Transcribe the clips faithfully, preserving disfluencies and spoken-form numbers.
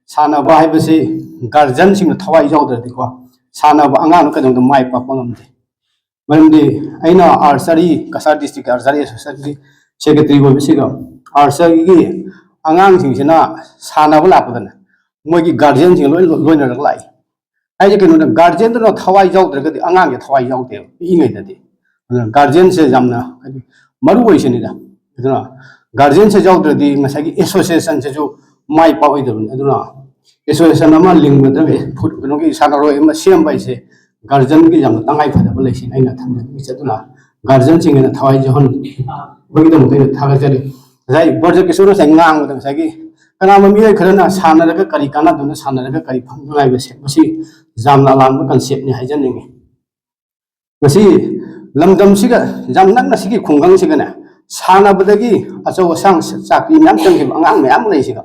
ꯁꯥꯟꯅꯕ ꯍꯥꯏꯕꯁꯤ ꯒꯥꯔꯖꯤꯌꯟꯁꯤꯡꯅ ꯊꯋꯥꯏ ꯌꯥꯎꯗ꯭ꯔꯗꯤꯀꯣ, ꯁꯥꯟꯅꯕ ꯑꯉꯥꯡꯗꯨ ꯀꯩꯗꯧꯅꯨꯡꯗ ꯃꯥꯏ ꯄꯥꯛꯄ ꯉꯝꯗꯦ꯫ ꯃꯔꯝꯗꯤ ꯑꯩꯅ archery, Cachar district archery association ꯒꯤ secretary ꯑꯣꯏꯕꯁꯤꯒ, archery ꯒꯤ ꯑꯉꯥꯡꯁꯤꯡꯁꯤꯅ ꯁꯥꯟꯅꯕ ꯂꯥꯛꯄꯗꯅꯦ, ꯃꯣꯏꯒꯤ ꯒꯥꯔꯖꯤꯌꯟꯁꯤꯡ ꯂꯣꯏ ꯂꯣꯏꯅꯔꯒ ꯂꯥꯛꯏ꯫ ꯍꯥꯏꯁꯦ ꯀꯩꯅꯣꯗ, ꯒꯥꯔꯖꯤꯌꯟꯗꯨꯅ ꯊꯋꯥꯏ ꯌꯥꯎꯗ꯭ꯔꯒꯗꯤ ꯑꯉꯥꯡꯁꯦ ꯊꯋꯥꯏ ꯌꯥꯎꯗꯦꯕ, ꯄꯤꯛꯏꯉꯩꯗꯗꯤ꯫ ꯑꯗꯨꯅ ꯒꯥꯔꯖꯤꯌꯟꯁꯦ ꯌꯥꯝꯅ ꯍꯥꯏꯗꯤ ꯃꯔꯨ ꯑꯣꯏꯁꯤꯅꯤꯗ꯫ ꯑꯗꯨꯅ ꯒꯥꯔꯖꯤꯌꯟꯁꯦ ꯌꯥꯎꯗ꯭ꯔꯗꯤ ꯉꯁꯥꯏꯒꯤ association ꯁꯤꯁꯨ ꯃꯥꯏ ꯄꯥꯛꯑꯣꯏꯗꯕꯅꯤ꯫ ꯑꯗꯨꯅ association ꯑꯃ ꯂꯤꯡꯒꯗꯕ, ꯐꯨꯠ-, ꯀꯩꯅꯣꯒꯤ ꯁꯥꯟꯅꯔꯣꯏ ꯑꯃ ꯁꯦꯝꯕ ꯍꯥꯏꯁꯦ ꯒꯥꯔꯖꯤꯌꯟꯒꯤ ꯌꯥꯝꯅ ꯇꯉꯥꯏ ꯐꯗꯕ ꯂꯩꯁꯤꯅ ꯑꯩꯅ ꯊꯝꯖꯅꯤꯡꯉꯤꯁꯦ꯫ ꯑꯗꯨꯅ ꯒꯥꯔꯖꯤꯌꯟꯁꯤꯡꯒꯤꯅ ꯊꯋꯥꯏ ꯌꯥꯎꯍꯟꯕꯒꯤꯗꯃꯛꯇ ꯑꯩꯅ ꯊꯥꯒꯠꯆꯔꯤ꯫ ꯉꯁꯥꯏ ꯕ꯭ꯔꯖ ꯀꯤꯁꯣꯔꯅ ꯉꯁꯥꯏ ꯉꯥꯡꯕꯗ, ꯉꯁꯥꯏꯒꯤ ꯀꯅꯥꯒꯨꯝꯕ ꯃꯤꯑꯣꯏ ꯈꯔꯅ ꯁꯥꯟꯅꯔꯒ ꯀꯔꯤ ꯀꯥꯟꯅꯗꯣꯏꯅꯣ, ꯁꯥꯟꯅꯔꯒ ꯀꯔꯤ ꯐꯪꯗꯣꯏꯅꯣ ꯍꯥꯏꯕꯁꯦ, ꯃꯁꯤ ꯌꯥꯝꯅ ꯑꯔꯥꯟꯕ concept ꯅꯤ ꯍꯥꯏꯖꯅꯤꯡꯉꯤ꯫ ꯉꯁꯤ ꯂꯝꯗꯝꯁꯤꯒ ꯌꯥꯝ ꯅꯛꯅ ꯁꯤꯒꯤ ꯈꯨꯡꯒꯪꯁꯤꯒꯅꯦ, ꯁꯥꯟꯅꯕꯗꯒꯤ ꯑꯆꯧ ꯑꯁꯥꯡ ꯆꯥꯛꯄꯤ ꯃꯌꯥꯝ ꯆꯪꯈꯤꯕ ꯑꯉꯥꯡ ꯃꯌꯥꯝ ꯂꯩꯁꯤꯒ꯫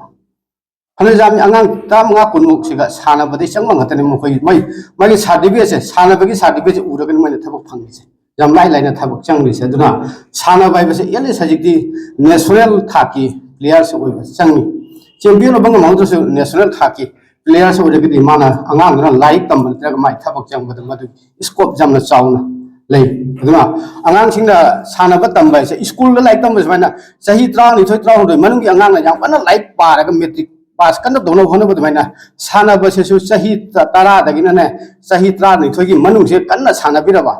ꯐꯅ ꯌꯥꯝꯃꯤ, ꯑꯉꯥꯡ ꯇꯔꯥꯃꯉꯥ ꯀꯨꯟꯃꯨꯛꯁꯤꯒ ꯁꯥꯟꯅꯕꯗꯒꯤ ꯆꯪꯕ ꯉꯥꯛꯇꯅꯤ꯫ ꯃꯈꯣꯏ, ꯃꯣꯏ, ꯃꯥꯒꯤ certificate ꯁꯦ, ꯁꯥꯟꯅꯕꯒꯤ certificate ꯁꯦ ꯎꯔꯒꯅꯤ ꯃꯣꯏꯅ ꯊꯕꯛ ꯐꯪꯉꯤꯁꯦ꯫ ꯌꯥꯝ ꯂꯥꯏ ꯂꯥꯏꯅ ꯊꯕꯛ ꯆꯪꯂꯤꯁꯦ꯫ ꯑꯗꯨꯅ ꯁꯥꯟꯅꯕ ꯍꯥꯏꯕꯁꯦ at least ꯍꯧꯖꯤꯛꯇꯤ national ꯊꯥꯛꯀꯤ player ꯁꯨ ꯑꯣꯏꯕ ꯆꯪꯉꯤ꯫ Champion ꯑꯣꯏꯕ ꯉꯝꯍꯧꯗ꯭ꯔꯁꯨ national ꯊꯥꯛꯀꯤ player ꯁꯨ ꯑꯣꯏꯔꯒꯗꯤ ꯃꯥꯅ, ꯑꯉꯥꯡꯗꯨꯅ ꯂꯥꯏꯔꯤꯛ ꯇꯝꯕ ꯅꯠꯇ꯭ꯔꯒ ꯃꯥꯏ ꯊꯕꯛ ꯆꯪꯕꯗ ꯃꯗꯨꯒꯤ scope ꯌꯥꯝꯅ ꯆꯥꯎꯅ ꯂꯩ꯫ ꯑꯗꯨꯅ ꯑꯉꯥꯡꯁꯤꯡꯅ ꯁꯥꯟꯅꯕ ꯇꯝꯕ ꯍꯥꯏꯁꯦ, school ꯗ ꯂꯥꯏꯔꯤꯛ ꯇꯝꯕ ꯁꯨꯃꯥꯏꯅ ꯆꯍꯤ ꯇꯔꯥꯅꯤꯊꯣꯏ, ꯇꯔꯥꯍꯨꯝꯗꯣꯏ ꯃꯅꯨꯡꯒꯤ ꯑꯉꯥꯡꯅ ꯌꯥꯝ ꯀꯟꯅ ꯂꯥꯏꯔꯤꯛ ꯄꯥꯔꯒ matric pass ꯀꯟꯅ ꯇꯧꯅꯕ ꯍꯣꯠꯅꯕ ꯑꯗꯨꯃꯥꯏꯅ, ꯁꯥꯟꯅꯕꯁꯤꯁꯨ ꯆꯍꯤ ꯇꯔꯥꯗꯒꯤꯅꯅꯦ ꯆꯍꯤ ꯇꯔꯥꯅꯤꯊꯣꯏꯒꯤ ꯃꯅꯨꯡꯁꯦ ꯀꯟꯅ ꯁꯥꯟꯅꯕꯤꯔꯕ,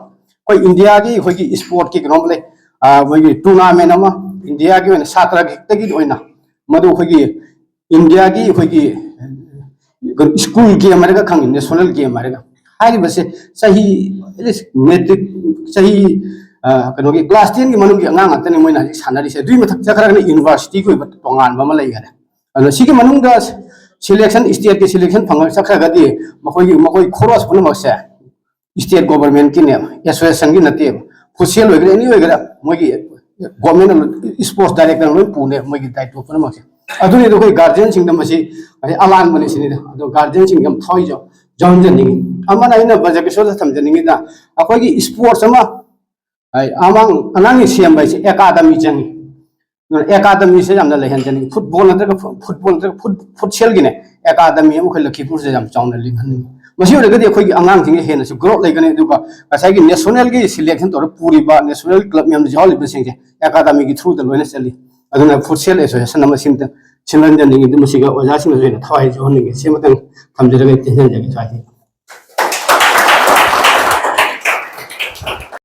ꯑꯩꯈꯣꯏ ꯏꯟꯗꯤꯌꯥꯒꯤ ꯑꯩꯈꯣꯏꯒꯤ sport ꯀꯤ ꯀꯩꯅꯣꯝ ꯂꯩ, ꯑ, ꯑꯩꯈꯣꯏꯒꯤ tournament ꯑꯃ, ꯏꯟꯗꯤꯌꯥꯒꯤ ꯑꯣꯏꯅ ꯁꯥꯇ꯭ꯔ ꯈꯛꯇꯒꯤ ꯑꯣꯏꯅ, ꯃꯗꯨ ꯑꯩꯈꯣꯏꯒꯤ ꯏꯟꯗꯤꯌꯥꯒꯤ ꯑꯩꯈꯣꯏꯒꯤ school game ꯍꯥꯏꯔꯒ ꯈꯪꯉꯤ, national game ꯍꯥꯏꯔꯒ꯫ ꯍꯥꯏꯔꯤꯕꯁꯦ ꯆꯍꯤ, at least matric, ꯆꯍꯤ, ꯑ, ꯀꯩꯅꯣꯒꯤ class ten ꯒꯤ ꯃꯅꯨꯡꯒꯤ ꯑꯉꯥꯡ ꯉꯥꯛꯇꯅꯤ ꯃꯣꯏꯅ ꯍꯧꯖꯤꯛ ꯁꯥꯟꯅꯔꯤꯁꯦ꯫ ꯑꯗꯨꯒꯤ ꯃꯊꯛ ꯆꯠꯈ꯭ꯔꯒꯅ university ꯒꯤ ꯑꯣꯏꯕ ꯇꯣꯉꯥꯟꯕ ꯑꯃ ꯂꯩꯈꯔꯦ꯫ ꯑꯗꯣ ꯁꯤꯒꯤ ꯃꯅꯨꯡꯗ selection, state ꯀꯤ selection ꯐꯪꯉꯒ ꯆꯠꯈ꯭ꯔꯒꯗꯤ ꯃꯈꯣꯏꯒꯤ, ꯃꯈꯣꯏ ꯈꯣꯔꯣꯁ ꯄꯨꯝꯅꯃꯛꯁꯦ state government ꯀꯤꯅꯦꯕ, association ꯒꯤ ꯅꯠꯇꯦꯕ꯫ Futsal ꯑꯣꯏꯒꯦꯔꯥ, any ꯑꯣꯏꯒꯦꯔꯥ, ꯃꯣꯏꯒꯤ government ꯅ, sports director ꯅ ꯂꯣꯏ ꯄꯨꯅꯦ ꯃꯣꯏꯒꯤ ꯗꯥꯏꯇ꯭ꯋ ꯄꯨꯝꯅꯃꯛꯁꯦ꯫ ꯑꯗꯨꯅꯤ ꯑꯩꯈꯣꯏ guardian ꯁꯤꯡꯗ ꯃꯁꯤ, ꯍꯥꯏꯗꯤ, ꯑꯂꯥꯟꯕꯅꯤ ꯁꯤꯅꯤꯗ꯫ ꯑꯗꯣ guardian ꯁꯤꯡ ꯌꯥꯝ ꯊꯋꯥꯏ ꯌꯥꯎ-, ꯌꯥꯎꯍꯟꯖꯅꯤꯡꯉꯤ꯫ ꯑꯃꯅ ꯑꯩꯅ ꯕ꯭ꯔꯖꯀꯤꯁꯣꯔꯗ ꯊꯝꯖꯅꯤꯡꯉꯤꯗ, ꯑꯩꯈꯣꯏꯒꯤ sports ꯑꯃ, ꯍꯥꯏ, ꯑꯉꯥꯡ, ꯑꯉꯥꯡꯒꯤ ꯁꯦꯝꯕ ꯍꯥꯏꯁꯦ academy ꯆꯪꯉꯤ꯫ ꯑꯦꯀꯥꯗꯃꯤꯁꯦ ꯌꯥꯝꯅ ꯂꯩꯍꯟꯖꯅꯤꯡꯉꯤ꯫ ꯐꯨꯠꯕꯣꯜ ꯅꯠꯇ꯭ꯔꯒ ꯐꯨꯠꯕꯣꯜ ꯅꯠꯇ꯭ꯔꯒ ꯐꯨꯠꯁꯦꯜꯒꯤꯅꯦ ꯑꯦꯀꯥꯗꯃꯤ ꯑꯃꯈꯣꯏ ꯂꯈꯤꯄꯨꯔꯁꯦ ꯌꯥꯝ ꯆꯥꯎꯅ ꯂꯤꯡꯍꯟꯅꯤꯡꯉꯤ꯫ ꯃꯁꯤ ꯑꯣꯏꯔꯒꯗꯤ ꯑꯩꯈꯣꯏꯒꯤ ꯑꯉꯥꯡꯁꯤꯡꯒꯤ ꯍꯦꯟꯅꯁꯨ ꯒ꯭ꯔꯣꯠ ꯂꯩꯒꯅꯤ꯫ ꯑꯗꯨꯒ ꯉꯁꯥꯏꯒꯤ ꯅꯦꯁꯅꯦꯜꯒꯤ ꯁꯤꯂꯦꯛꯁꯟ ꯇꯧꯔ ꯄꯨꯔꯤꯕ ꯅꯦꯁꯅꯦꯜ ꯀ꯭ꯂꯕ ꯃꯌꯥꯝꯗ ꯌꯥꯎꯍꯜꯂꯤꯕꯁꯤꯡꯁꯦ ꯑꯦꯀꯥꯗꯃꯤꯒꯤ ꯊ꯭ꯔꯨꯗ ꯂꯣꯏꯅ ꯆꯠꯂꯤ꯫ ꯑꯗꯨꯅ ꯐꯨꯠꯁꯦꯜ ꯑꯦꯁꯣꯁꯤꯌꯦꯁꯟ ꯑꯃ ꯁꯤꯝꯇ ꯁꯤꯟꯍꯟꯖꯅꯤꯡꯉꯤ꯫ ꯑꯗꯨ ꯃꯁꯤꯒ ꯑꯣꯖꯥꯁꯤꯡꯅꯁꯨ ꯍꯦꯟꯅ ꯊꯋꯥꯏ ꯌꯥꯎꯍꯟꯅꯤꯡꯉꯤ꯫ ꯁꯤꯃꯇꯪ ꯊꯝꯖꯔꯒ ꯑꯩ ꯇꯦꯟꯖꯟꯖꯒꯦ ꯁ꯭ꯋꯥꯏꯗ꯫